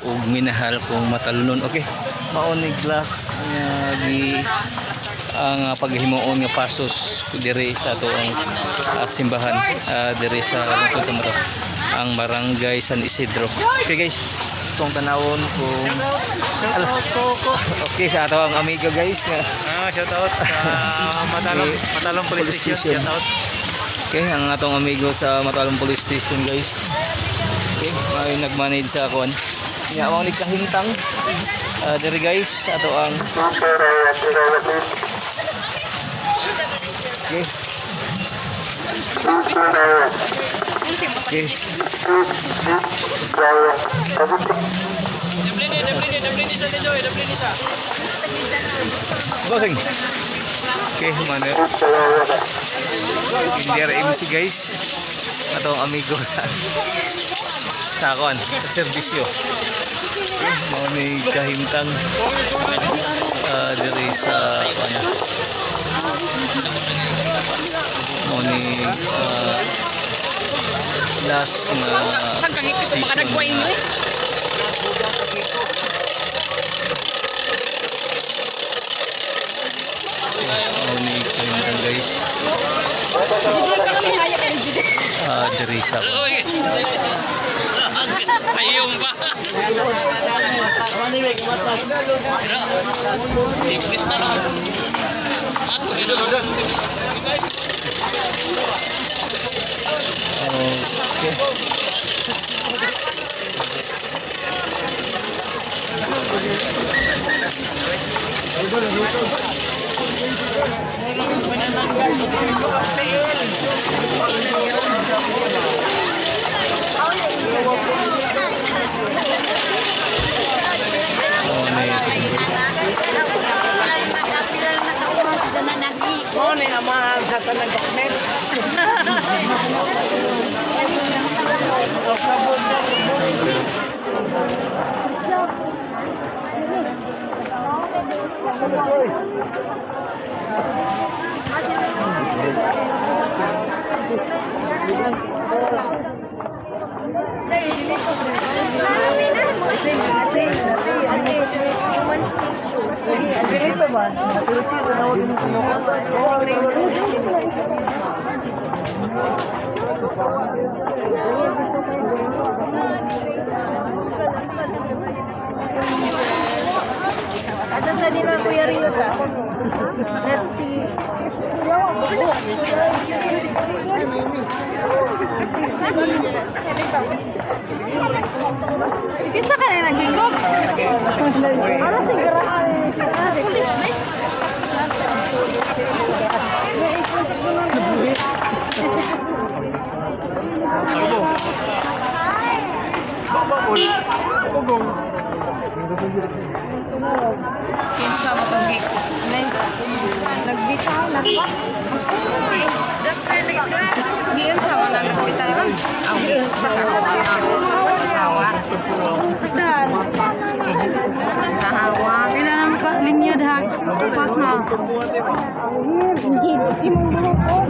Ug minahal kung matalunon. Okay, mao ni last nga gi ang paghimuon nga pasos diri sa atoang simbahan diri sa lungsod sa Matalom, ang Barangay San Isidro. Okay guys, itong tanawon kung okay sa ato ang amigo, guys, nga Ah, shout out sa Matalom, Matalom Police Police Station. Station. Shout out. Okay, ang atong amigo sa Matalom Police Station, guys. Okay, may nag-manage sa kuan. Nya mao ni kahimtang diri, guys, ato ang. Okay. Okay. Doble ni siya. Bossing. Okay, mana. NDRMC, guys. Ato ang amigo sa kuan, sa serbisyo. Okay, mao ni kahimtang diri sa kuan. Mao ni last nga station. Eh. Mao ni kahimtang, guys. Diri sa Ayun ba? Checklist na lang. Ako, Okay. Oh, na Mo ni amahan sa tanang dokmet. Silito ba? Naturuchi, tinawag yung tulog. Ato ta din na Kuya Rio ka. Let's see. Kinsa ka na naghingog? Ano si Grabe? Pulis na. Kinsa mo tong gig? Nagbitaw na ba? Giyon sa wala nagbitaw ba? Aw, sa hawa. Sa hawa. Pila na mo ka linya dahag. Upat na. Imong buhok oh.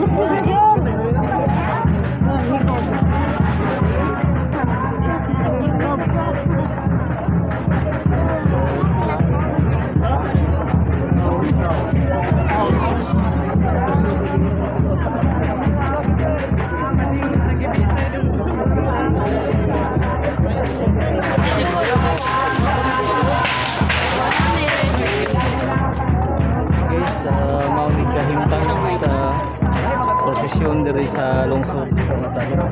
Guys, mao ni kahimtang sa prosesyon diri sa lungsod sa Matalom.